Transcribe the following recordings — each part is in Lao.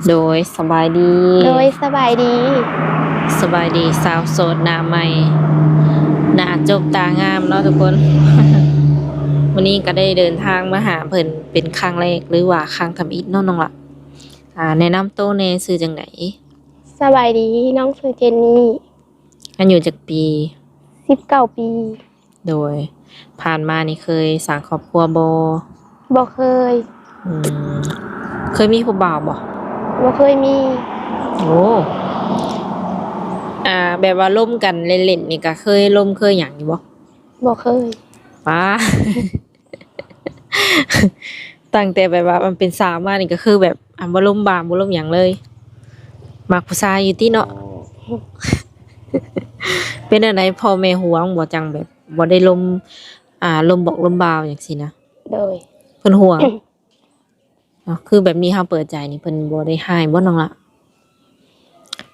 ໂດຍ ສະບາຍດີ ໂດຍ ສະບາຍດີ ສະບາຍດີ ສາວໂສດໜ້າໃໝ່ ໜ້າຈົບຕາງາມເນາະທຸກຄົນ. ມື້ນີ້ກໍໄດ້ເດີນທາງມາຫາເພິ່ນເປັນຄັ້ງແລກ ຫຼືວ່າຄັ້ງທຳອິດເນາະນ້ອງຫຼ້າ. ອ່າ ແນະນຳໂຕແດ່ ຊື່ຈັ່ງໃດ? ສະບາຍດີ ນ້ອງຊື່ເຈນນີ. ອາຍຸຈັກປີ? ສິບເກົ້າປີ. ໂດຍ ຜ່ານມານີ້ເຄີຍສ້າງຄອບຄົວບໍ່? ບໍ່ເຄີຍ. ອືມ ເຄີຍມີຜູ້ບ່າວບໍ່? ບໍ່ເຄີຍມີ. ໂອ້ ອ່າ ແບບວ່າລົມກັນເລ່ນໆ ນີ້ກະເຄີຍລົມເຄີຍຫຍັງຢູ່ບໍ່? ບໍ່ເຄີຍ. ປ້າ ຕັ້ງແຕ່ແບບວ່າມັນເປັນສາວມານີ້ກໍຄືແບບ ອ່າ ບໍ່ລົມບາງ ບໍ່ລົມຫຍັງເລີຍ. ມັກຜູ້ຊາຍຢູ່ຕິເນາະ? ເປັນແນວໃດ ພໍ່ແມ່ຫວງບໍ່ ຈັ່ງແບບບໍ່ໄດ້ລົມ ອ່າ ລົມບອກລົມບ່າວຫຍັງຊີ້ນະ? ໂດຍ ເພິ່ນຫວງເນາະ. ຄືແບບນີ້ເຮົາເປີດໃຈນີ້ ເພິ່ນບໍ່ໄດ້ຮ້າຍບໍ່ນ້ອງລະ?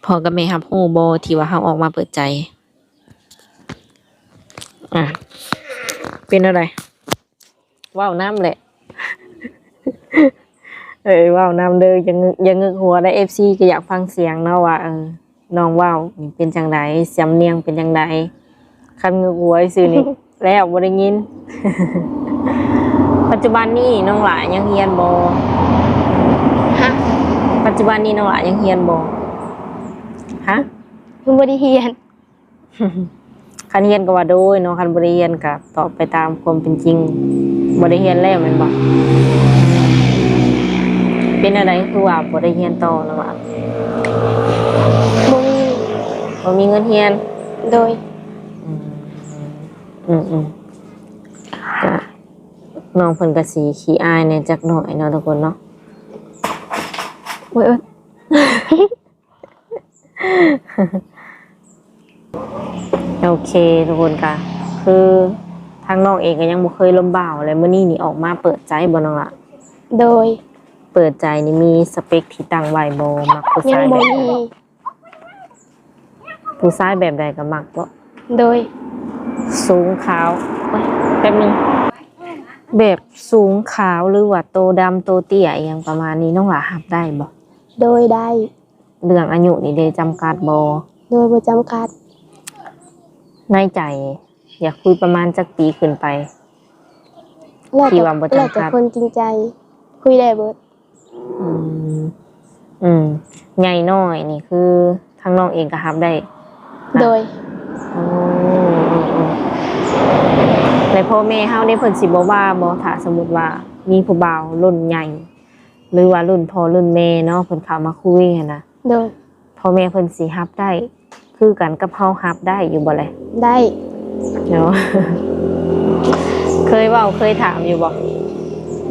ພໍ່ກັບແມ່ຮັບຮູ້ບໍ່ ທີ່ວ່າເຮົາອອກມາເປີດໃຈ? ອ່າ ເປັນແນວໃດ? ເວົ້ານຳແຫຼະ ເອີ ເວົ້ານຳເດີ ຢ່າງຶກ ຢ່າງຶກຫົວໄດ້ ເອັຟຊີກໍຢາກຟັງສຽງເນາະວ່າ ເອີ ນ້ອງເວົ້ານີ້ເປັນຈັ່ງໃດ ສຳນຽງເປັນຈັ່ງໃດ. ຄັນງຶກຫົວຊື່ນີ້ ແລ້ວບໍ່ໄດ້ຍິນ. ປັດຈຸບັນນີ້ນ້ອງຫຼ້າຍັງຮຽນບໍ່? ຮະ? ປັດຈຸບັນນີ້ນ້ອງຫຼ້າຍັງຮຽນບໍ່? ຮະ? ຍັງບໍ່ໄດ້ຮຽນ. ຄັນຮຽນກໍວ່າໂດຍເນາະ ຄັນບໍ່ໄດ້ຮຽນກໍຕອບໄປຕາມຄວາມເປັນຈິງ ບໍ່ໄດ້ຮຽນແລ້ວແມ່ນບໍ່? ເປັນແນວໃດຄືວ່າບໍ່ໄດ້ຮຽນຕໍ່ນ້ອງຫຼ້າ? ບໍ່ມີ ບໍ່ມີເງິນຮຽນ. ໂດຍ. ອືມ ອືມໆ ກະ ນ້ອງເພິ່ນກະຊິຂີ້ອາຍແດ່ຈັກໜ້ອຍເນາະທຸກຄົນເນາະ. ໂອ້ຍ ໂອ້ຍ ໂອເຄ ທຸກຄົນ ກະຄືທາງນ້ອງເອງກໍຍັງບໍ່ເຄີຍລົມບ່າວ ແລະ ມື້ນີ້ນີ້ອອກມາເປີດໃຈບໍ່ນ້ອງລະ? ໂດຍ. ເປີດໃຈນີ້ມີສະເປັກທີ່ຕັ້ງໄວ້ບໍ່? ມັກຜູ້ຊາຍແບບໃດ? ຍັງບໍ່ມີ. ຜູ້ຊາຍແບບໃດກໍມັກບໍ່? ໂດຍ. ສູງຂາວ ໂອ້ຍ ແປັບໜຶ່ງ ແບບສູງຂາວ ຫຼືວ່າໂຕດຳໂຕເຕ້ຍອີ່ຫຍັງປະມານນີ້ ນ້ອງຫຼ້າຮັບໄດ້ບໍ່? ໂດຍ ໄດ້. ເລື່ອງອາຍຸນີ້ເດ ຈຳກັດບໍ່? ໂດຍ ບໍ່ຈຳກັດ. ໃນໃຈຢາກຄຸຍປະມານຈັກປີຂຶ້ນໄປ? ແລ້ວແຕ່ ທີ່ວ່າບໍ່ຈຳກັດ ແລ້ວແຕ່ຄົນຈິງໃຈ ຄຸຍໄດ້ເບິດ. ອືມ ອືມ ໃຫຍ່ນ້ອຍນີ້ຄືທາງນ້ອງເອງກໍຮັບໄດ້ນະ? ໂດຍ. ໂອ້ ເອີ ເອີ ແລະ ພໍ່ແມ່ເຮົາເດ ເພິ່ນຊິບໍ່ວ່າບໍ່ ຖ້າສົມມຸດວ່າມີຜູ້ບ່າວລຸ້ນໃຫຍ່ ຫຼືວ່າລຸ້ນພໍ່ລຸ້ນແມ່ເນາະ ເພິ່ນເຂົ້າມາຄຸຍຫັ້ນນະ? ໂດຍ. ພໍ່ແມ່ເພິ່ນຊິຮັບໄດ້ຄືກັນກັບເຮົາຮັບໄດ້ຢູ່ບໍ່ແລະ? ໄດ້. ເນາະ ເຄີຍເວົ້າເຄີຍຖາມຢູ່ບໍ່?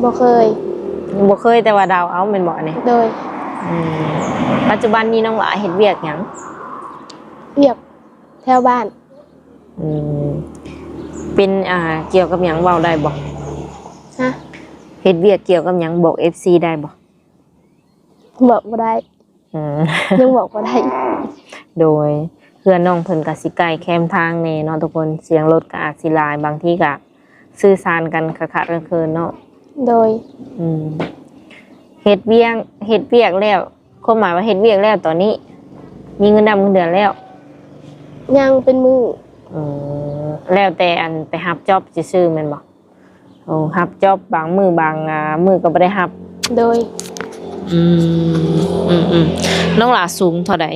ບໍ່ເຄີຍ. ບໍ່ເຄີຍ ແຕ່ວ່າເດົາເອົາແມ່ນບໍ່ອັນນີ້? ໂດຍ. ອືມ ປັດຈຸບັນນີ້ນ້ອງຫຼ້າເຮັດວຽກຫຍັງ? ວຽກແຖວບ້ານ. ອືມ ເປັນ ອ່າ ກ່ຽວກັບຫຍັງ ເວົ້າໄດ້ບໍ່? ຮະ? ເຮັດວຽກກ່ຽວກັບຫຍັງ ບອກເອັຟຊີໄດ້ບໍ່? ບອກບໍ່ໄດ້. ອືມ ຍັງບອກບໍ່ໄດ້. ໂດຍ ເຮືອນນ້ອງເພິ່ນກະຊິໃກ້ແຄມທາງແດ່ເນາະທຸກຄົນ ສຽງລົດກະອາດຊິຫຼາຍ ບາງທີກະສື່ສານກັນຂະຂະເຂີນໆເນາະ. ໂດຍ. ອືມ ເຮັດວຽກ ເຮັດວຽກແລ້ວ ຄວາມໝາຍວ່າເຮັດວຽກແລ້ວຕອນນີ້ ມີເງິນດຳເງິນເດືອນແລ້ວ? ຍັງ ເປັນມື້. ອືມ ແລ້ວແຕ່ອັນໄປຮັບຈ໊ອບຊື່ໆແມ່ນບໍ່? ໂອ້ ຮັບຈ໊ອບບາງມື້ບາງ ອ່າ ມື້ກໍບໍ່ໄດ້ຮັບ. ໂດຍ. ອືມ ອືມໆ ນ້ອງຫຼ້າສູງເທົ່າໃດ?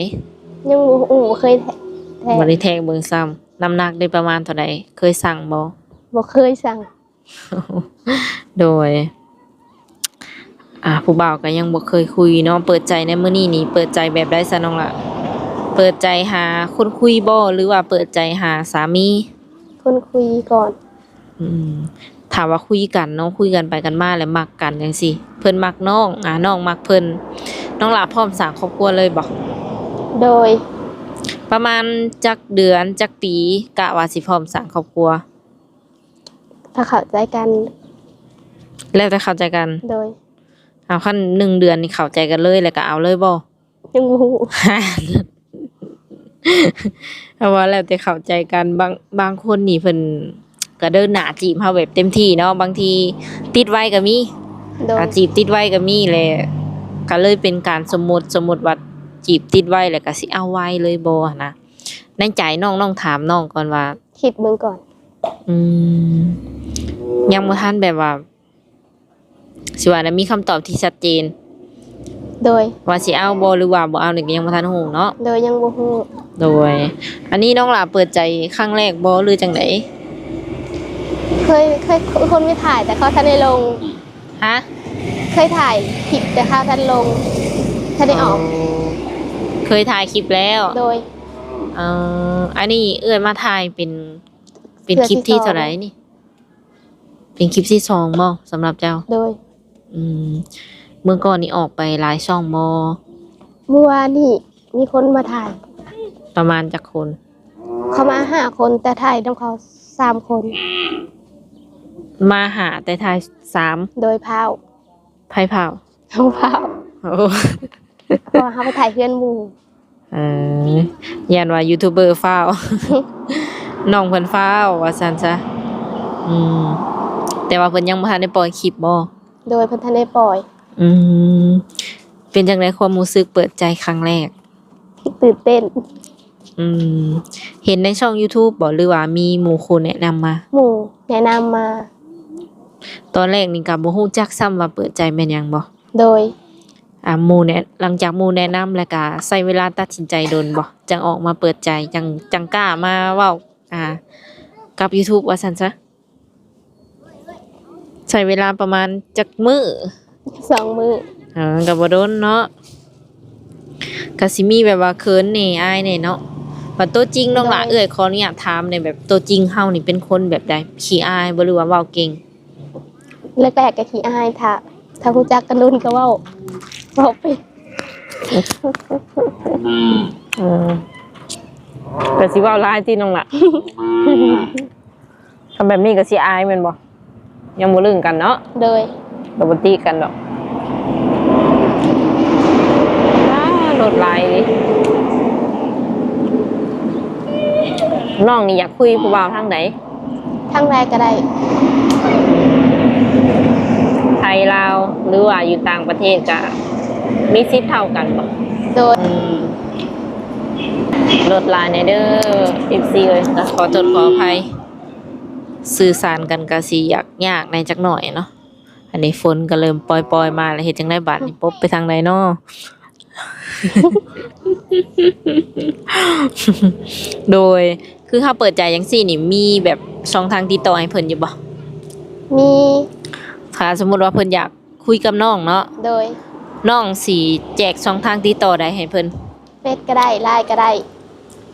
ຍັງບໍ່ຮູ້ ບໍ່ເຄີຍແທກ ບໍ່ໄດ້ແທກເບິ່ງຊ້ຳ. ນ້ຳໜັກໄດ້ປະມານເທົ່າໃດ? ເຄີຍຊັ່ງບໍ່? ບໍ່ເຄີຍຊັ່ງ. ໂດຍ. ອ່າ ຜູ້ບ່າວກໍຍັງບໍ່ເຄີຍຄຸຍເນາະ ເປີດໃຈໃນມື້ນີ້ນີ້ ເປີດໃຈແບບໃດຊະນ້ອງລະ? ເປີດໃຈຫາຄົນຄຸຍບໍ່ ຫຼືວ່າເປີດໃຈຫາສາມີ? ຄົນຄຸຍກ່ອນ. ອືມ ຖ້າວ່າຄຸຍກັນເນາະ ຄຸຍກັນໄປກັນມາແລ້ວມັກກັນຈັ່ງຊີ້ ເພິ່ນມັກນ້ອງ ອ່າ ນ້ອງມັກເພິ່ນ ນ້ອງລະພ້ອມສ້າງຄອບຄົວເລີຍບໍ່? ໂດຍ. ປະມານຈັກເດືອນຈັກປີ ກະວ່າຊິພ້ອມສ້າງຄອບຄົວ? ຖ້າເຂົ້າໃຈກັນ. ແລ້ວແຕ່ເຂົ້າໃຈກັນ. ໂດຍ. ເອົາ ຄັນໜຶ່ງເດືອນນີ້ເຂົ້າໃຈກັນເລີຍ ແລ້ວກໍເອົາເລີຍບໍ່? ຍັງບໍ່ຮູ້. ເພາະວ່າແລ້ວແຕ່ເຂົ້າໃຈກັນ ບາງ ບາງຄົນນີ້ເພິ່ນກໍເດີນໜ້າຈີບເຮົາແບບເຕັມທີ່ເນາະ ບາງທີຕິດໄວກໍມີ. ໂດຍ. ອ່າ ຈີບຕິດໄວກໍມີແຫຼະ ກໍເລີຍເປັນການສົມມຸດ, ສົມມຸດວ່າຈີບຕິດໄວ ແລ້ວກໍຊິເອົາໄວເລີຍບໍ່ຫັ້ນນະ? ໃນໃຈນ້ອງ, ນ້ອງຖາມນ້ອງກ່ອນວ່າ ຄິດເບິ່ງກ່ອນ. ອືມ ຍັງບໍ່ທັນແບບວ່າ ຊິວ່າແນວ ມີຄຳຕອບທີ່ຊັດເຈນ ໂດຍ ວ່າຊິເອົາບໍ່ ຫຼືວ່າບໍ່ເອົານີ້ກໍຍັງບໍ່ທັນຮູ້ເນາະ. ໂດຍ ຍັງບໍ່ຮູ້. ໂດຍ ອັນນີ້ນ້ອງຫຼ້າເປີດໃຈຄັ້ງແລກບໍ່ ຫຼືຈັ່ງໃດ? ເຄີຍ, ເຄີຍ, ເຄີຍມີຖ່າຍ ແຕ່ເຂົາທັນໄດ້ລົງ. ຮະ? ເຄີຍຖ່າຍຄລິບ ແຕ່ເຂົາທັນລົງ, ທັນໄດ້ອອກ. ອໍ ເຄີຍຖ່າຍຄລິບແລ້ວ. ໂດຍ. ເອີ ອັນນີ້ເອື້ອຍມາຖ່າຍເປັນ, ເປັນຄລິບທີ່ເທົ່າໃດນີ້? ເປັນຄລິບທີສອງບໍ່ສຳລັບເຈົ້າ? ໂດຍ. ອືມ ເມື່ອກ່ອນນີ້ອອກໄປຫຼາຍຊ່ອງບໍ່? ເມື່ອວານນີ້ມີຄົນມາຖ່າຍ. ປະມານຈັກຄົນ? ເຂົາມາຫ້າຄົນ ແຕ່ຖ່າຍນຳເຂົາສາມຄົນ. ມາຫ້າ ແຕ່ຖ່າຍສາມ? ໂດຍ. ພ້າວ. ໃຜພ້າວ? ເຮົາພ້າວ. ໂອ້ ເພາະວ່າເຮົາໄປຖ່າຍເຮືອນໝູ່. ເອີ ຢ້ານວ່າຢູທູບເບີຟ້າວ ນ້ອງເພິ່ນຟ້າວວ່າຊັ້ນຊະ. ອືມ ແຕ່ວ່າເພິ່ນຍັງບໍ່ທັນໄດ້ປ່ອຍຄລິບບໍ່? ໂດຍ ເພິ່ນທັນໄດ້ປ່ອຍ. ອືມ ເປັນຈັ່ງໃດຄວາມຮູ້ສຶກເປີດໃຈຄັ້ງແລກ? ຕື່ນເຕັ້ນ. ອືມ ເຫັນໃນຊ່ອງຢູທູບບໍ່ ຫຼືວ່າມີໝູ່ຄູ່ແນະນຳມາ? ໝູ່ແນະນຳມາ. ຕອນແລກນີ້ກໍບໍ່ຮູ້ຈັກຊ້ຳວ່າເປີດໃຈແມ່ນຫຍັງບໍ່? ໂດຍ. ອ່າ ໝູ່ແນະ ຫຼັງຈາກໝູ່ແນະນຳແລ້ວກະໃຊ້ເວລາຕັດສິນໃຈດົນບໍ່ ຈັ່ງອອກມາເປີດໃຈ ຈັ່ງ ຈັ່ງກ້າມາເວົ້າ ອ່າ ກັບຢູທູບວ່າຊັ້ນຊະ? ໃຊ້ເວລາປະມານຈັກມື້? ສອງມື້. ເອີ ກໍບໍ່ດົນເນາະ ກໍຊິມີແບບວ່າເຂີນແດ່ ອາຍແດ່ເນາະ. ບັດຕົວຈິງນ້ອງຫຼ້າ ໂດຍ ເອື້ອຍຂໍອະນຸຍາດຖາມແດ່ ແບບຕົວຈິງເຮົານີ້ເປັນຄົນແບບໃດ? ຂີ້ອາຍບໍ່ ຫຼືວ່າເວົ້າເກັ່ງ? ແລກໆກໍຂີ້ອາຍ ຖ້າ ຖ້າຮູ້ຈັກກັນດົນກໍເວົ້າ ເວົ້າເປັນ. ເອີ ກໍຊິເວົ້າຫຼາຍຕິນ້ອງຫຼ້າ? ຄັນແບບນີ້ກໍຊິອາຍແມ່ນບໍ່? ຍັງບໍ່ລຶ້ງກັນເນາະ? ໂດຍ. ກໍບໍ່ຕິກັນດອກ. ອ້າ ລົດຫຼາຍເດ. ນ້ອງນີ້ຢາກຄຸຍຜູ້ບ່າວທາງໃດ? ທາງໃດກໍໄດ້. ໄທ ລາວ ຫຼືວ່າຢູ່ຕ່າງປະເທດກໍມີສິດເທົ່າກັນບໍ່? ໂດຍ. ອືມ ລົດຫຼາຍແດ່ເດີ ເອັຟຊີ ເອີຍ ກໍຂໍໂທດຂໍອະໄພ. ສື່ສານກັນກໍຊິຢາກຍາກແດ່ຈັກໜ້ອຍເນາະ. ອັນນີ້ຝົນກໍເລີ່ມປ່ອຍໆມາແລ້ວ ເຮັດຈັ່ງໃດບາດນີ້? ປົບໄປທາງໃດເນາະ? ໂດຍ ຄືເຮົາເປີດໃຈຈັ່ງຊີ້ນີ້ ມີແບບຊ່ອງທາງຕິດຕໍ່ໃຫ້ເພິ່ນຢູ່ບໍ່? ມີ. ຖ້າສົມມຸດວ່າເພິ່ນຢາກຄຸຍກັບນ້ອງເນາະ? ໂດຍ. ນ້ອງຊິແຈກຊ່ອງທາງຕິດຕໍ່ໃດໃຫ້ເພິ່ນ? ເຟສກໍໄດ້ ລາຍກໍໄດ້.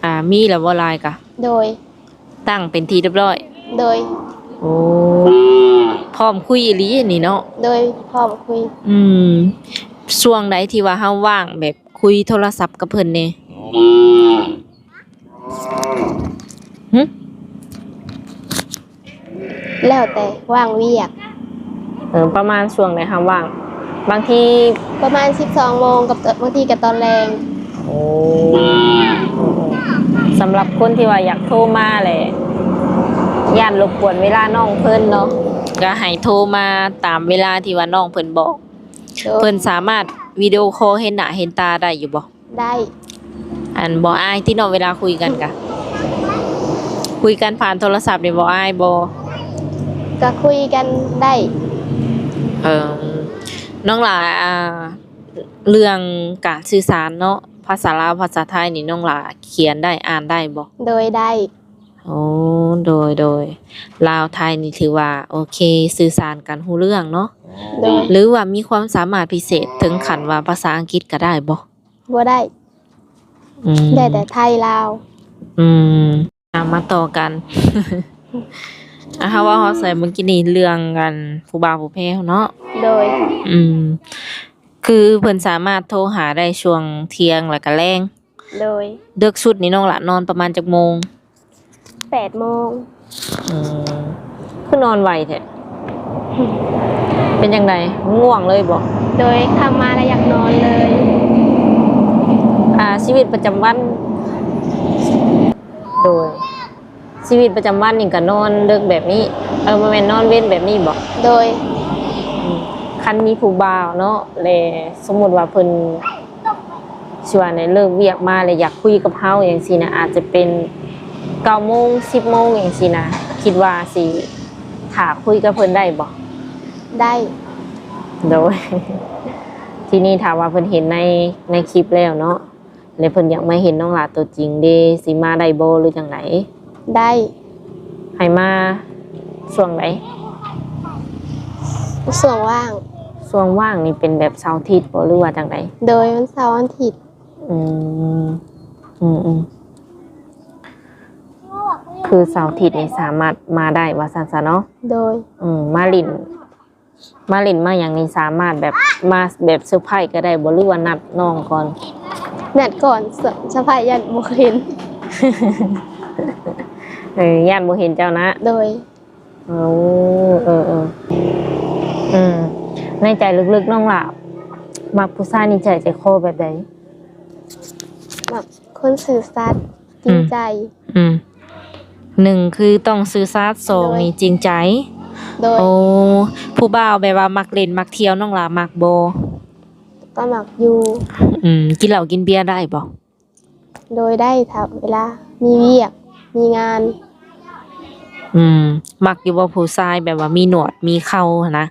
ອ່າ ມີແລ້ວບໍ່ ລາຍກະ? ໂດຍ. ຕັ້ງເປັນທີ່ຮຽບຮ້ອຍ? ໂດຍ. ໂອ້ ພ້ອມຄຸຍອີ່ຫຼີນີ້ເນາະ? ໂດຍ ພ້ອມຄຸຍ. ອືມ ຊ່ວງໃດທີ່ວ່າເຮົາວ່າງແບບຄຸຍໂທລະສັບກັບເພິ່ນແດ່? ຫຶ? ແລ້ວແຕ່ວ່າງວຽກ. ເອີ ປະມານຊ່ວງໃດຫາວ່າງ? ບາງທີ ປະມານສິບສອງໂມງ ກັບ ບາງທີກໍຕອນແລງ. ໂອ້ ສຳລັບຄົນທີ່ວ່າຢາກໂທມາແຫຼະ ຢ້ານລົບກວນເວລານ້ອງເພິ່ນເນາະ ກໍໃຫ້ໂທມາຕາມເວລາທີ່ວ່ານ້ອງເພິ່ນບອກ. ໂດຍ. ເພິ່ນສາມາດວິດີໂອຄໍເຫັນໜ້າເຫັນຕາໄດ້ຢູ່ບໍ່? ໄດ້. ອັນ ບໍ່ອາຍຕິເນາະ ເວລາຄຸຍກັນກະ ຄຸຍກັນຜ່ານໂທລະສັບນີ້ ບໍ່ອາຍບໍ່? ກະຄຸຍກັນໄດ້. ເອີ ນ້ອງຫຼ້າ ອ່າ ເລື່ອງການສື່ສານເນາະ ພາສາລາວ ພາສາໄທນີ້ ນ້ອງຫຼ້າຂຽນໄດ້ ອ່ານໄດ້ບໍ່? ໂດຍ ໄດ້. ໂອ້ ໂດຍ ໂດຍ ລາວໄທນີ້ຖືວ່າໂອເຄ ສື່ສານກັນຮູ້ເລື່ອງເນາະ. ໂດຍ. ຫຼືວ່າມີຄວາມສາມາດພິເສດເຖິງຂັ້ນວ່າພາສາອັງກິດກໍໄດ້ບໍ່? ບໍ່ໄດ້. ອືມ ໄດ້ແຕ່ໄທລາວ. ອືມ ເອົາມາຕໍ່ກັນ ອ່າ ເຮົາເວົ້າຮອດໃສມື້ກີ້ນີ້ ເລື່ອງອັນຜູ້ບ່າວຜູ້ແພ້ວເນາະ? ໂດຍ. ອືມ ຄືເພິ່ນສາມາດໂທຫາໄດ້ຊ່ວງທ່ຽງ ແລ້ວກະແລງ. ໂດຍ. ເດິກສຸດນີ້ນ້ອງຫຼ້ານອນປະມານຈັກໂມງ? ແປດໂມງ. ອືມ ຄືນອນໄວແທ້? ເປັນຈັ່ງໃດ ງ່ວງເລີຍບໍ່? ໂດຍ ຄ່ຳມາແລ້ວຢາກນອນເລີຍ. ອ່າ ຊີວິດປະຈຳວັນ ໂດຍ ຊີວິດປະຈຳວັນນີ້ກໍນອນເດິກແບບນີ້ ເອີ ບໍ່ແມ່ນ ນອນເວັນແບບນີ້ບໍ່? ໂດຍ. ອືມ ຄັນມີຜູ້ບ່າວເນາະ ແລະ ສົມມຸດວ່າເພິ່ນ ຊິວ່າແນວ ເລີກວຽກມາ ແລະ ຢາກຄຸຍກັບເຮົາຫຍັງຊີ້ນະ ອາດຈະເປັນເກົ້າໂມງ ສິບໂມງຫຍັງຊີ້ນະ ຄິດວ່າຊິຖ້າຄຸຍກັບເພິ່ນໄດ້ບໍ່? ໄດ້. ໂດຍ ທີນີ້ຖ້າວ່າເພິ່ນເຫັນໃນ ໃນຄລິບແລ້ວເນາະ ແລະ ເພິ່ນຢາກມາເຫັນນ້ອງຫຼ້າຕົວຈິງເດ ຊິມາໄດ້ບໍ່ ຫຼືຈັ່ງໃດ? ໄດ້. ໃຫ້ມາຊ່ວງໃດ? ຊ່ວງວ່າງ. ຊ່ວງວ່າງນີ້ເປັນແບບເສົາອາທິດບໍ່ ຫຼືວ່າຈັ່ງໃດ? ໂດຍ ວັນເສົາວັນອາທິດ. ອືມ ອືມໆ ຄືເສົາອາທິດນີ້ສາມາດມາໄດ້ວ່າຊັ້ນຊະເນາະ? ໂດຍ. ອືມ ມາຫຼິ້ນ ມາຫຼິ້ນມາຫຍັງນີ້ສາມາດແບບ ມາແບບເຊີໄພຣສ໌ກໍໄດ້ບໍ່ ຫຼືວ່ານັດນ້ອງກ່ອນ? ນັດກ່ອນ ເຊີ ເຊີໄພຣສ໌ຢ້ານບໍ່ເຫັນ. ເອີ ຢ້ານບໍ່ເຫັນເຈົ້ານະ? ໂດຍ. ໂອ້ ເອີໆ ອືມ ໃນໃຈເລິກໆ ນ້ອງຫຼ້າມັກຜູ້ຊາຍນິໄສໃຈຄໍແບບໃດ? ມັກຄົນຊື່ສັດ ຈິງໃຈ. ອືມ ອືມ ໜຶ່ງຄືຕ້ອງຊື່ສັດ ສອງ ໂດຍ ນີ້ຈິງໃຈ. ໂດຍ. ໂອ້ ຜູ້ບ່າວແບບວ່າມັກຫຼິ້ນມັກທ່ຽວ ນ້ອງຫຼ້າມັກບໍ່? ກໍມັກຢູ່. ອືມ ກິນເຫຼົ້າກິນເບຍໄດ້ບໍ່? ໂດຍ ໄດ້ ຖ້າເວລາມີວຽກມີງານ. ອືມ ມັກຢູ່ບໍ່ຜູ້ຊາຍແບບວ່າມີໜວດມີເຂົາຫັ້ນນະ?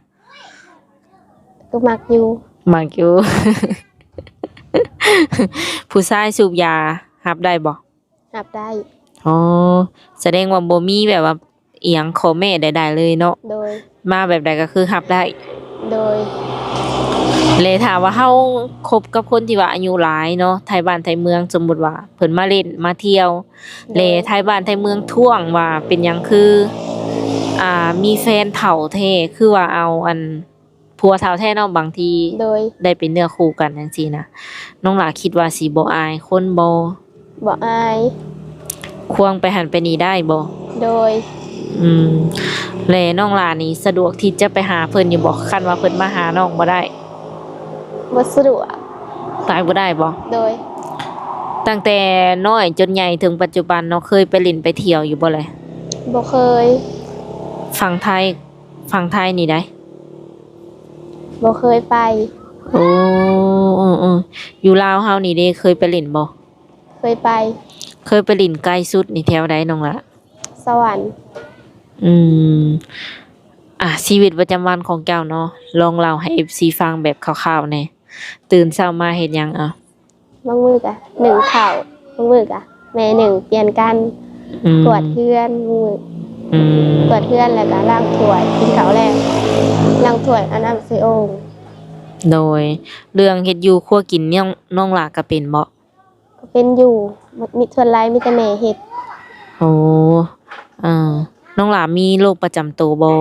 ກໍມັກຢູ່. ມັກຢູ່. ຜູ້ຊາຍສູບຢາຮັບໄດ້ບໍ່? ຮັບໄດ້. ອໍ ສະແດງວ່າບໍ່ມີແບບວ່າອີ່ຫຍັງຂໍ້ແມ້ໃດໆເລີຍເນາະ? ໂດຍ. ມາແບບໃດກໍຄືຮັບໄດ້. ໂດຍ. ແລະ ຖ້າວ່າເຮົາຄົບກັບຄົນທີ່ວ່າອາຍຸຫຼາຍເນາະ ໄທບ້ານໄທເມືອງ ສົມມຸດວ່າເພິ່ນມາຫຼິ້ນມາທ່ຽວ ໂດຍ ແລະ ໄທບ້ານໄທເມືອງທ້ວງວ່າເປັນຫຍັງຄື ອ່າ ມີແຟນເຖົ້າແທ້ ຄືວ່າເອົາອັນ ຜົວເຖົ້າແທ້ເນາະ ບາງທີ ໂດຍ ໄດ້ເປັນເນື້ອຄູ່ກັນຈັ່ງຊີ້ນະ ນ້ອງຫຼ້າຄິດວ່າຊິບໍ່ອາຍຄົນບໍ່? ບໍ່ອາຍ. ຄວາງໄປຫັ້ນໄປນີ້ໄດ້ບໍ່? ໂດຍ. ອືມ ແລະ ນ້ອງຫຼ້ານີ້ສະດວກທີ່ຈະໄປຫາເພິ່ນຢູ່ບໍ່ ຄັນວ່າເພິ່ນມາຫານ້ອງບໍ່ໄດ້? ບໍ່ສະດວກ. ໄປບໍ່ໄດ້ບໍ່? ໂດຍ. ຕັ້ງແຕ່ນ້ອຍຈົນໃຫຍ່ເຖິງປັດຈຸບັນເນາະ ເຄີຍໄປຫຼິ້ນໄປທ່ຽວຢູ່ບໍ່ແລ? ບໍ່ເຄີຍ. ຝັ່ງໄທ ຝັ່ງໄທນີ້ໃດ? ບໍ່ເຄີຍໄປ. ໂອ້ ເອີໆ ຢູ່ລາວເຮົານີ້ເດ ເຄີຍໄປຫຼິ້ນບໍ່? ເຄີຍໄປ. ເຄີຍໄປຫຼິ້ນໄກສຸດນີ້ແຖວໃດນ້ອງຫຼ້າ? ສະຫວັນ. ອືມ ອ່າ ຊີວິດປະຈຳວັນຂອງເຈົ້າເນາະ ລອງເລົ່າໃຫ້ເອັຟຊີຟັງແບບຄ່າວໆແດ່ ຕື່ນເຊົ້າມາເຮັດຫຍັງ? ເອົາ ບາງມື້ກະໜຶ້ງເຂົ້າ ບາງມື້ກະແມ່ໜຶ້ງ ປ່ຽນກັນ. ອືມ ກວາດເຮືອນມື້ ອືມ ກວາດເຮືອນ ແລ້ວກະລ້າງຖ້ວຍ ກິນເຂົ້າແລງ ລ້າງຖ້ວຍ ອາບນ້ຳໃສ່ໂອ່ງ. ໂດຍ. ເລື່ອງເຮັດຢູ່ຄົວກິນ ນ້ອງ ນ້ອງຫຼ້າກະເປັນບໍ່? ກະເປັນຢູ່ ມີ ສ່ວນຫຼາຍມີແຕ່ແມ່ເຮັດ. ໂອ້ ເອີ ນ້ອງຫຼ້າມີໂລກປະຈຳໂຕບໍ່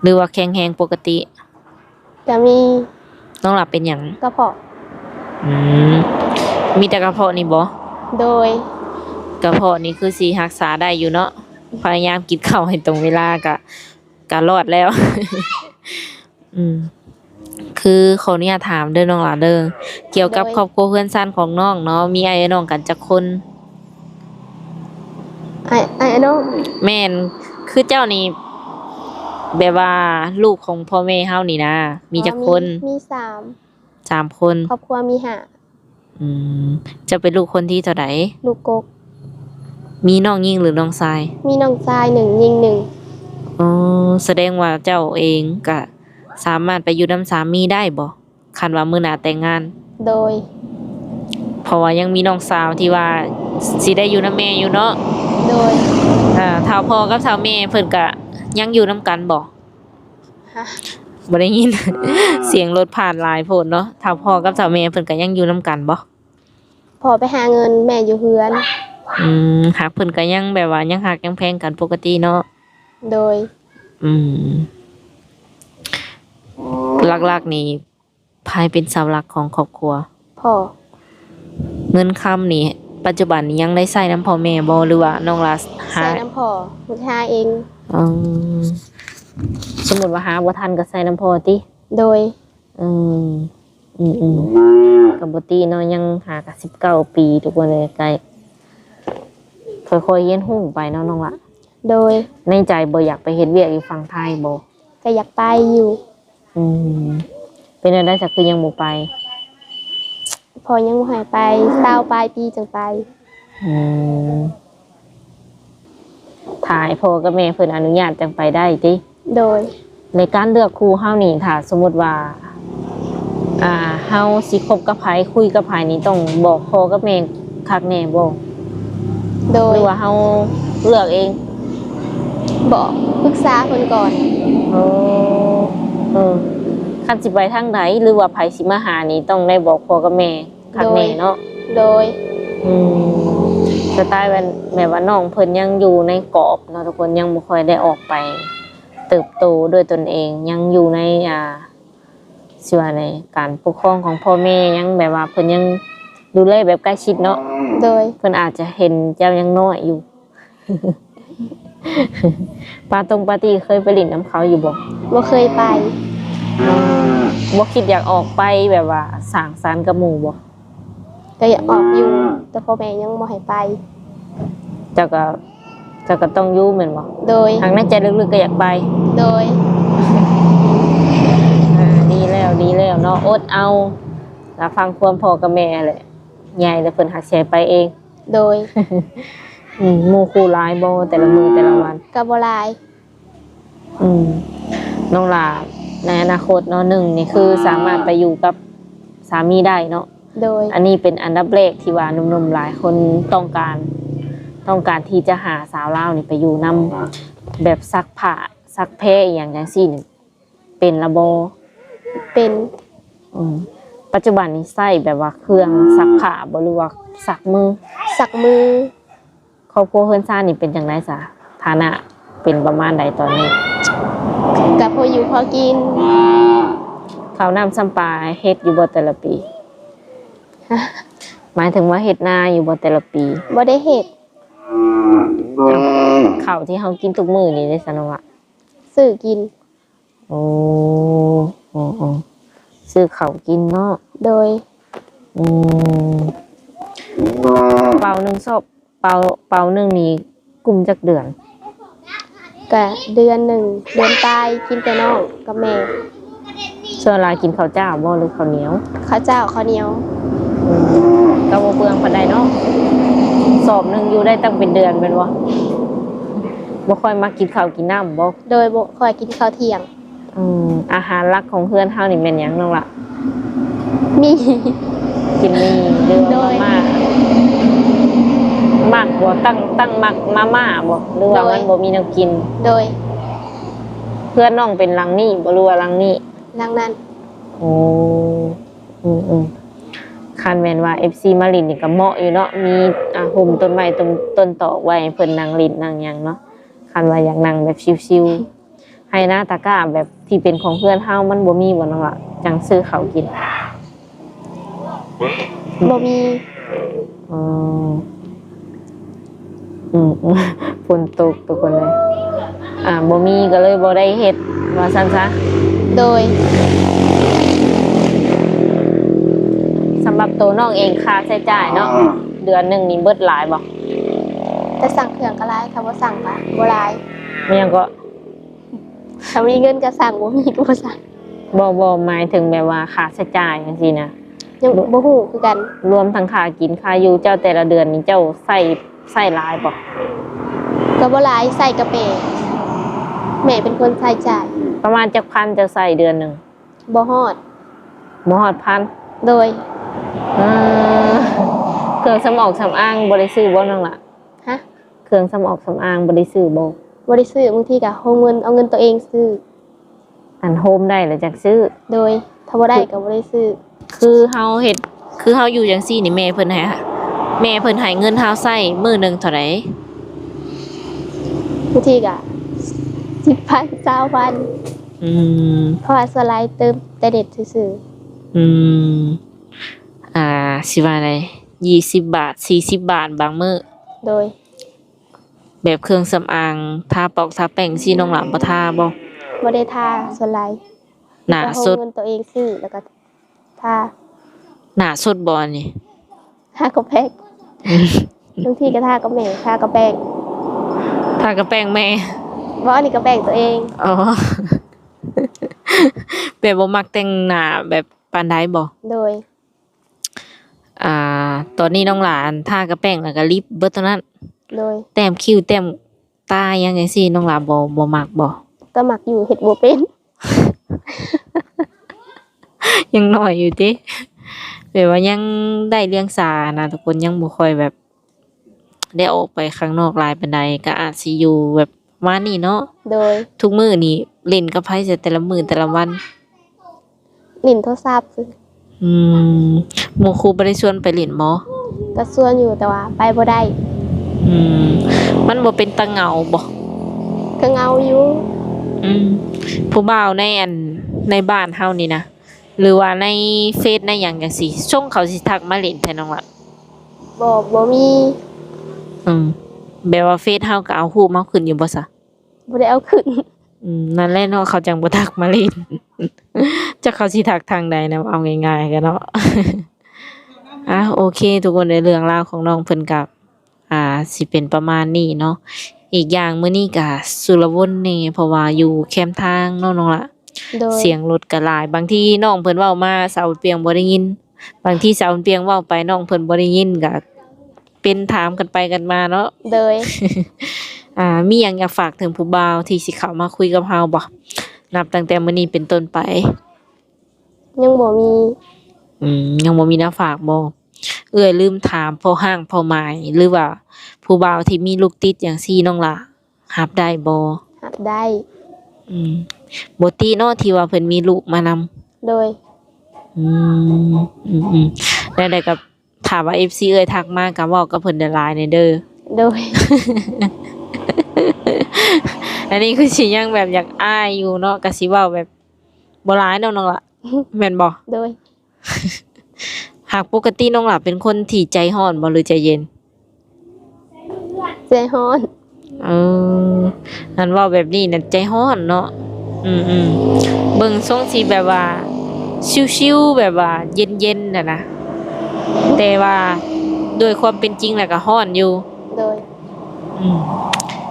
ຫຼືວ່າແຂງແຮງປົກກະຕິ? ກະມີ. ນ້ອງຫຼ້າເປັນຫຍັງ? ກະເພາະ. ອືມ ມີແຕ່ກະເພາະນີ້ບໍ່? ໂດຍ. ກະເພາະນີ້ຄືຊິຮັກສາໄດ້ຢູ່ເນາະ ພະຍາຍາມກິນເຂົ້າໃຫ້ຕົງເວລາກະ ກະລອດແລ້ວ. ອືມ ຄືຂໍອະນຸຍາດຖາມເດີນ້ອງຫຼ້າເດີ ກ່ຽວກັບ ໂດຍ ຄອບຄົວເຮືອນຊານຂອງນ້ອງເນາະ ມີອ້າຍເອື້ອຍນ້ອງກັນຈັກຄົນ? ອ້າຍ ອ້າຍ ອ້າຍນ້ອງ. ແມ່ນ. ຄືເຈົ້ານີ້ ແບບວ່າລູກຂອງພໍ່ແມ່ເຮົານີ້ນະ ມີຈັກຄົນ? ມີ ມີສາມ. ສາມຄົນ. ຄອບຄົວມີຫ້າ. ອືມ ເຈົ້າເປັນລູກຄົນທີເທົ່າໃດ? ລູກກົກ. ມີນ້ອງຍິງ ຫຼື ນ້ອງຊາຍ? ມີນ້ອງຊາຍໜຶ່ງ ຍິງໜຶ່ງ. ອໍ ສະແດງວ່າເຈົ້າເອງກະສາມາດໄປຢູ່ນຳສາມີໄດ້ບໍ່ ຄັນວ່າມື້ໜ້າແຕ່ງງານ? ໂດຍ. ເພາະວ່າຍັງມີນ້ອງສາວທີ່ວ່າຊິໄດ້ຢູ່ນຳແມ່ຢູ່ເນາະ? ໂດຍ. ຖ້າພໍ່ກັບຖ້າແມ່ເພິ່ນກະຍັງຢູ່ນຳກັນບໍ່? ຮະ? ບໍ່ໄດ້ຍິນ ສຽງລົດຜ່ານຫຼາຍໂພດເນາະ. ຖ້າພໍ່ກັບຖ້າແມ່ເພິ່ນກະຍັງຢູ່ນຳກັນບໍ່? ພໍ່ໄປຫາເງິນ ແມ່ຢູ່ເຮືອນ. ອືມ ຫາກເພິ່ນກະຍັງແບບວ່າຍັງຮັກຍັງແພງກັນປົກກະຕິເນາະ? ໂດຍ. ອືມ ຫຼັກໆນີ້ ໃຜເປັນເສົາຫຼັກຂອງຄອບຄົວ? ພໍ່. ເງິນຄຳນີ້ ປັດຈຸບັນນີ້ຍັງໄດ້ໃຊ້ນຳພໍ່ແມ່ບໍ່ ຫຼືວ່ານ້ອງຫຼ້າຫາ? ໃຊ້ນຳພໍ່ ຫາເອງ. ອືມ ສົມມຸດວ່າຫາບໍ່ທັນກໍໃຊ້ນຳພໍ່ຕິ? ໂດຍ. ອືມ ອືມໆ ກໍບໍ່ຕິເນາະ ຍັງຫາກະສິບເກົ້າປີ ທຸກຄົນເອີຍ ກໍຄ່ອຍໆຮຽນຮູ້ໄປເນາະນ້ອງຫຼ້າ. ໂດຍ. ໃນໃຈບໍ່ຢາກໄປເຮັດວຽກຢູ່ຝັ່ງໄທບໍ່? ກໍຢາກໄປຢູ່. ອືມ ເປັນແນວໃດຊະ ຄືຍັງບໍ່ໄປ? ພໍ່ຍັງບໍ່ໃຫ້ໄປ ຊາວປາຍປີຈັ່ງໄປ. ອືມ ຖ້າໃຫ້ພໍ່ກັບແມ່ເພິ່ນອະນຸຍາດຈັ່ງໄປໄດ້ຕິ? ໂດຍ. ໃນການເລືອກຄູ່ເຮົານີ້ ຖ້າສົມມຸດວ່າ ອ່າ ເຮົາຊິຄົບກັບໃຜ ຄຸຍກັບໃຜນີ້ ຕ້ອງບອກພໍ່ກັບແມ່ຄັກແນ່ບໍ່? ໂດຍ. ຫຼືວ່າເຮົາເລືອກເອງ? ບອກ ປຶກສາເພິ່ນກ່ອນ. ໂອ້ ເອີ ຄັນຊິໄປທາງໃດ ຫຼືວ່າໃຜຊິມາຫານີ້ ຕ້ອງໄດ້ບອກພໍ່ກັບແມ່ຄັກແນ່ເນາະ. ໂດຍ. ອືມ ສະໄຕລ໌ແບບ ແບບວ່ານ້ອງເພິ່ນຍັງຢູ່ໃນກອບເນາະທຸກຄົນ ຍັງບໍ່ຄ່ອຍໄດ້ອອກໄປເຕີບໂຕດ້ວຍຕົນເອງ ຍັງຢູ່ໃນ ອ່າ ຊິວ່າໃນການປົກຄອງຂອງພໍ່ແມ່ ຍັງແບບວ່າເພິ່ນຍັງດູແລແບບໃກ້ຊິດເນາະ. ໂດຍ. ເພິ່ນອາດຈະເຫັນເຈົ້າຍັງນ້ອຍຢູ່. ປາຕົງປາຕີ້ເຄີຍໄປຫຼິ້ນນຳເຂົາຢູ່ບໍ່? ບໍ່ເຄີຍໄປ. ບໍ່ຄິດຢາກອອກໄປແບບວ່າສັງສັນກັບໝູ່ບໍ່? ກໍຢາກອອກຢູ່ ແຕ່ພໍ່ແມ່ຍັງບໍ່ໃຫ້ໄປ. ເຈົ້າກໍ ເຈົ້າກໍຕ້ອງຢູ່ແມ່ນບໍ່? ໂດຍ. ທາງໃນໃຈເລິກໆກໍຢາກໄປ. ໂດຍ. ອ່າ ດີແລ້ວ ດີແລ້ວເນາະ ອົດເອົາ ລະຟັງຄວາມພໍ່ກັບແມ່ຫັ້ນແຫຼະ ໃຫຍ່ແລ້ວເພິ່ນຫາກຊິໃຫ້ໄປເອງ. ໂດຍ. ອືມ ໝູ່ຄູ່ຫຼາຍບໍ່ແຕ່ລະມື້ແຕ່ລະວັນ? ກໍບໍ່ຫຼາຍ. ອືມ ນ້ອງຫຼ້າ ໃນອະນາຄົດເນາະ ໜຶ່ງນີ້ຄືສາມາດໄປຢູ່ກັບສາມີໄດ້ເນາະ. ໂດຍ. ອັນນີ້ເປັນອັນດັບແລກທີ່ວ່າໜຸ່ມໆຫຼາຍຄົນຕ້ອງການ ຕ້ອງການທີ່ຈະຫາສາວລາວນີ້ໄປຢູ່ນຳ ແບບຊັກຜ້າ ຊັກແພອີ່ຫຍັງຈັ່ງຊີ້ນີ້ ເປັນລະບໍ່? ເປັນ. ອືມ ປັດຈຸບັນນີ້ໃຊ້ແບບວ່າເຄື່ອງຊັກຜ້າບໍ່ ຫຼືວ່າຊັກມື? ຊັກມື. ຄອບຄົວເຮືອນຊານນີ້ເປັນຈັ່ງໃດຊະ? ຖານະເປັນປະມານໃດຕອນນີ້? ກະພໍຢູ່ພໍກິນ. ເຂົ້ານ້ຳຊຳປາເຮັດຢູ່ບໍ່ແຕ່ລະປີ? ໝາຍເຖິງວ່າເຮັດນາຢູ່ບໍ່ແຕ່ລະປີ? ບໍ່ໄດ້ເຮັດ. ເຂົ້າທີ່ເຮົາກິນທຸກມື້ນີ້ເດ້ຊະນ້ອງລະ? ຊື້ກິນ. ໂອ້ ໂອ້ ໂອ້ ຊື້ເຂົ້າກິນເນາະ. ໂດຍ. ອືມ ເປົາໜຶ່ງຊອບ ເປົາ ເປົາໜຶ່ງນີ້ກຸ້ມຈັກເດືອນ? ກະເດືອນໜຶ່ງ ເດືອນປາຍ ກິນແຕ່ນ້ອງກັບແມ່. ສ່ວນຫຼາຍກິນເຂົ້າຈ້າວບໍ່ ຫຼືເຂົ້າໜຽວ? ເຂົ້າຈ້າວ ເຂົ້າໜຽວ. ອືມ ກໍບໍ່ເປືອງປານໃດເນາະ. ສອບໜຶ່ງຢູ່ໄດ້ຕັ້ງເປັນເດືອນແມ່ນບໍ່? ບໍ່ຄ່ອຍມັກກິນເຂົ້າກິນນ້ຳບໍ່? ໂດຍ ບໍ່ຄ່ອຍກິນເຂົ້າທ່ຽງ. ອືມ ອາຫານຫຼັກຂອງເຮືອນເຮົານີ້ແມ່ນຫຍັງນ້ອງລະ? ໝີ່. ກິນໝີ່ ຫຼືວ່າ ໂດຍ ມາມ່າ? ມັກບໍ່? ຕັ້ງ ຕັ້ງມັກມາມ່າບໍ່ ຫຼືວ່າ ໂດຍ ມັນບໍ່ມີແນວກິນ? ໂດຍ. ເຮືອນນ້ອງເປັນຫຼັງນີ້ບໍ່ ຫຼືວ່າຫຼັງນີ້? ຫຼັງນັ້ນ. ໂອ້ ອືມໆ ຄັນແມ່ນວ່າເອັຟຊີມາຫຼິ້ນນີ້ກໍເໝາະຢູ່ເນາະ ມີ ອ່າ ຮົ່ມຕົ້ນໄມ້ຕົ້ນ ຕົ້ນຕອກໄວ້ໃຫ້ເພິ່ນນັ່ງຫຼິ້ນນັ່ງຫຍັງເນາະ ຄັນວ່າຢາກນັ່ງແບບຊິວໆ. ໄຮ່ນາຕາກ້າແບບທີ່ເປັນຂອງເຮືອນເຮົາມັນບໍ່ມີບໍ່ນ້ອງລະ ຈັ່ງຊື້ເຂົ້າກິນ? ບໍ່ມີ. ອໍ ອືມ ອືມ ຝົນຕົກທຸກຄົນເອີຍ ອ່າ ບໍ່ມີກໍເລີຍບໍ່ໄດ້ເຮັດວ່າຊັ້ນຊະ. ໂດຍ. ສຳລັບໂຕນ້ອງເອງ ຄ່າໃຊ້ຈ່າຍເນາະ ເດືອນໜຶ່ງນີ້ເບິດຫຼາຍບໍ່? ຖ້າສັ່ງເຄື່ອງກໍຫຼາຍ ຖ້າບໍ່ສັ່ງກໍບໍ່ຫຼາຍ. ແມ່ນຫຍັງເກາະ? ຖ້າມີເງິນກໍສັ່ງ ບໍ່ມີກໍບໍ່ສັ່ງ. ບໍ່ ບໍ່ ໝາຍເຖິງແບບວ່າຄ່າໃຊ້ຈ່າຍຈັ່ງຊີ້ນະ. ຍັງບໍ່ ບໍ່ຮູ້ຄືກັນ. ລວມທັງຄ່າກິນຄ່າຢູ່ເຈົ້າແຕ່ລະເດືອນນີ້ ເຈົ້າໃຊ້ ໃຊ້ຫຼາຍບໍ່? ກໍບໍ່ຫຼາຍ ໃຊ້ກັບແມ່ ແມ່ເປັນຄົນໃຊ້ຈ່າຍ. ປະມານຈັກພັນເຈົ້າໃຊ້ເດືອນໜຶ່ງ? ບໍ່ຮອດ. ບໍ່ຮອດພັນ? ໂດຍ. ເອີ ເຄື່ອງສຳອອກສຳອາງບໍ່ໄດ້ຊື້ບໍ່ນ້ອງລະ? ຮະ? ເຄື່ອງສຳອອກສຳອາງບໍ່ໄດ້ຊື້ບໍ່? ບໍ່ໄດ້ຊື້ ບາງທີກໍໂຮມເງິນ ເອົາເງິນຕົວເອງຊື້. ອັນໂຮມໄດ້ແລ້ວຈັ່ງຊື້? ໂດຍ. ຖ້າບໍ່ໄດ້ກໍບໍ່ໄດ້ຊື້. ຄືເຮົາເຮັດ ຄືເຮົາຢູ່ຈັ່ງຊີ້ນີ້ ແມ່ເພິ່ນໃຫ້ ແມ່ເພິ່ນໃຫ້ເງິນເຮົາໃຊ້ມື້ໜຶ່ງເທົ່າໃດ? ບາງທີກໍສິບພັນ ຊາວພັນ. ອືມ ເພາະວ່າສ່ວນຫຼາຍເຕີມແຕ່ເນັດຊື່ໆ. ອືມ ອ່າ ຊິວ່າໃດ ຊາວບາດ ສີ່ສິບບາດບາງມື້. ໂດຍ. ແບບເຄື່ອງສຳອາງ ທາປອກທາແປ້ງຊີ້ ນ້ອງຫຼ້າບໍ່ທາບໍ່? ບໍ່ໄດ້ທາ ສ່ວນຫຼາຍ ໜ້າສົດ ເອົາເງິນຕົວເອງຊື້ ແລ້ວກໍທາ. ໜ້າສົດບໍ່ອັນນີ້? ທາກັບແປ້ງ. ບາງທີກໍທາກັບແມ່ ທາກັບແປ້ງ. ທາກັບແປ້ງແມ່? ບໍ່ ອັນນີ້ກໍແປ້ງຕົວເອງ. ອໍ. ແບບບໍ່ມັກແຕ່ງໜ້າແບບປານໃດບໍ່? ໂດຍ ອ່າ ຕອນນີ້ນ້ອງຫຼ້າອັນ ທາກະແປ້ງແລ້ວກະລິບເບິດເທົ່ານັ້ນ. ໂດຍ ແຕ້ມຄິ້ວແຕ້ມຕາຫຍັງຈັ່ງຊີ້ ນ້ອງຫຼ້າບໍ່ ບໍ່ມັກບໍ່? ກໍມັກຢູ່ ເຮັດບໍ່ເປັນ. ຍັງນ້ອຍຢູ່ຕິ ແບບວ່າຍັງໄດ້ລຽງສານະທຸກຄົນ ຍັງບໍ່ຄ່ອຍແບບໄດ້ອອກໄປຂ້າງນອກຫຼາຍປານໃດ ກໍອາດຊິຢູ່ແບບປະມານນີ້ເນາະ. ໂດຍ ທຸກມື້ນີ້ຫຼິ້ນກັບໃຜຊະ ແຕ່ລະມື້ແຕ່ລະວັນ? ຫຼິ້ນໂທລະສັບ. ອືມ ໝູ່ຄູ່ບໍ່ໄດ້ຊວນໄປຫຼິ້ນບໍ່? ກໍຊວນຢູ່ ແຕ່ວ່າໄປບໍ່ໄດ້. ອືມ ມັນບໍ່ເປັນຕາເຫງົາບໍ່? ກໍເຫງົາຢູ່. ອືມ ຜູ້ບ່າວໃນອັນ ໃນບ້ານເຮົານີ້ນະ ຫຼືວ່າໃນເຟສໃນຫຍັງຈັ່ງຊີ້ ຊົງເຂົາຊິທັກມາຫຼິ້ນແທ້ນ້ອງລະ? ບໍ່ ບໍ່ມີ. ອືມ ແບບວ່າເຟສເຮົາກໍເອົາຮູບມາຂຶ້ນຢູ່ບໍ່ຊະ? ບໍ່ໄດ້ເອົາຂຶ້ນ. ອືມ ນັ້ນແຫຼະເນາະ ເຂົາຈັ່ງບໍ່ທັກມາຫຼິ້ນ ຈັກເຂົາຊິທັກທາງໃດນຳ ເອົາງ່າຍໆກັນເນາະ. ອ່າ ໂອເຄ ທຸກຄົນເອີຍ ເລື່ອງລາວຂອງນ້ອງເພິ່ນກໍ ອ່າ ຊິເປັນປະມານນີ້ເນາະ. ອີກຢ່າງມື້ນີ້ກໍຊຸລະວົນແດ່ ເພາະວ່າຢູ່ແຄມທາງເນາະນ້ອງລະ. ໂດຍ ສຽງລົດກໍຫຼາຍ ບາງທີນ້ອງເພິ່ນເວົ້າມາ ສາວບຸນປຽງບໍ່ໄດ້ຍິນ ບາງທີສາວບຸນປຽງເວົ້າໄປ ນ້ອງເພິ່ນບໍ່ໄດ້ຍິນ ກໍເປັນຖາມກັນໄປກັນມາເນາະ. ໂດຍ ອ່າ ມີຫຍັງຢາກຝາກເຖິງຜູ້ບ່າວທີ່ຊິເຂົ້າມາຄຸຍກັບເຮົາບໍ່ ນັບຕັ້ງແຕ່ມື້ນີ້ເປັນຕົ້ນໄປ? ຍັງບໍ່ມີ. ອືມ ຍັງບໍ່ມີແນວຝາກບໍ່? ເອື້ອຍລືມຖາມພໍ່ຮ້າງພໍ່ໝ້າຍ ຫຼືວ່າຜູ້ບ່າວທີ່ມີລູກຕິດຫຍັງຊີ້ ນ້ອງຫຼ້າຮັບໄດ້ບໍ່? ຮັບໄດ້. ອືມ ບໍ່ຕິເນາະ ທີ່ວ່າເພິ່ນມີລູກມານຳ. ໂດຍ ອືມ ອືມໆ ແນວໃດກໍຖ້າວ່າເອັຟຊີເອື້ອຍທັກມາ ກໍເວົ້າກັບເພິ່ນຫຼາຍໆແດ່ເດີ. ໂດຍ ອັນນີ້ຄືຊິຍັງແບບຢາກອາຍຢູ່ເນາະ ກໍຊິເວົ້າແບບບໍ່ຫຼາຍເນາະນ້ອງລະ ແມ່ນບໍ່? ໂດຍ ຫາກປົກກະຕິນ້ອງລະເປັນຄົນທີ່ໃຈຮ້ອນບໍ່ ຫຼືໃຈເຢັນ? ໃຈຮ້ອນ. ເອີ ອັນເວົ້າແບບນີ້ນະໃຈຮ້ອນເນາະ. ອືມໆ ເບິ່ງຊົງຊິແບບວ່າຊິວໆ ແບບວ່າເຢັນໆ ຫັ້ນນະ ແຕ່ວ່າໂດຍຄວາມເປັນຈິງແລ້ວກໍຮ້ອນຢູ່. ໂດຍ ອືມ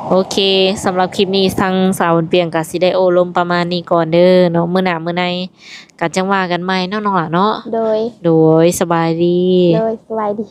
ໂອເຄ ສຳລັບຄລິບນີ້ທາງສາວບຸນປຽງກໍຊິໄດ້ໂອ້ລົມປະມານນີ້ກ່ອນເດີເນາະ. ມື້ໜ້າມື້ໃນກໍຈັ່ງວ່າກັນໃໝ່ເນາະນ້ອງຫຼ້າເນາະ. ໂດຍ ໂດຍ ສະບາຍດີ. ໂດຍ ສະບາຍດີ.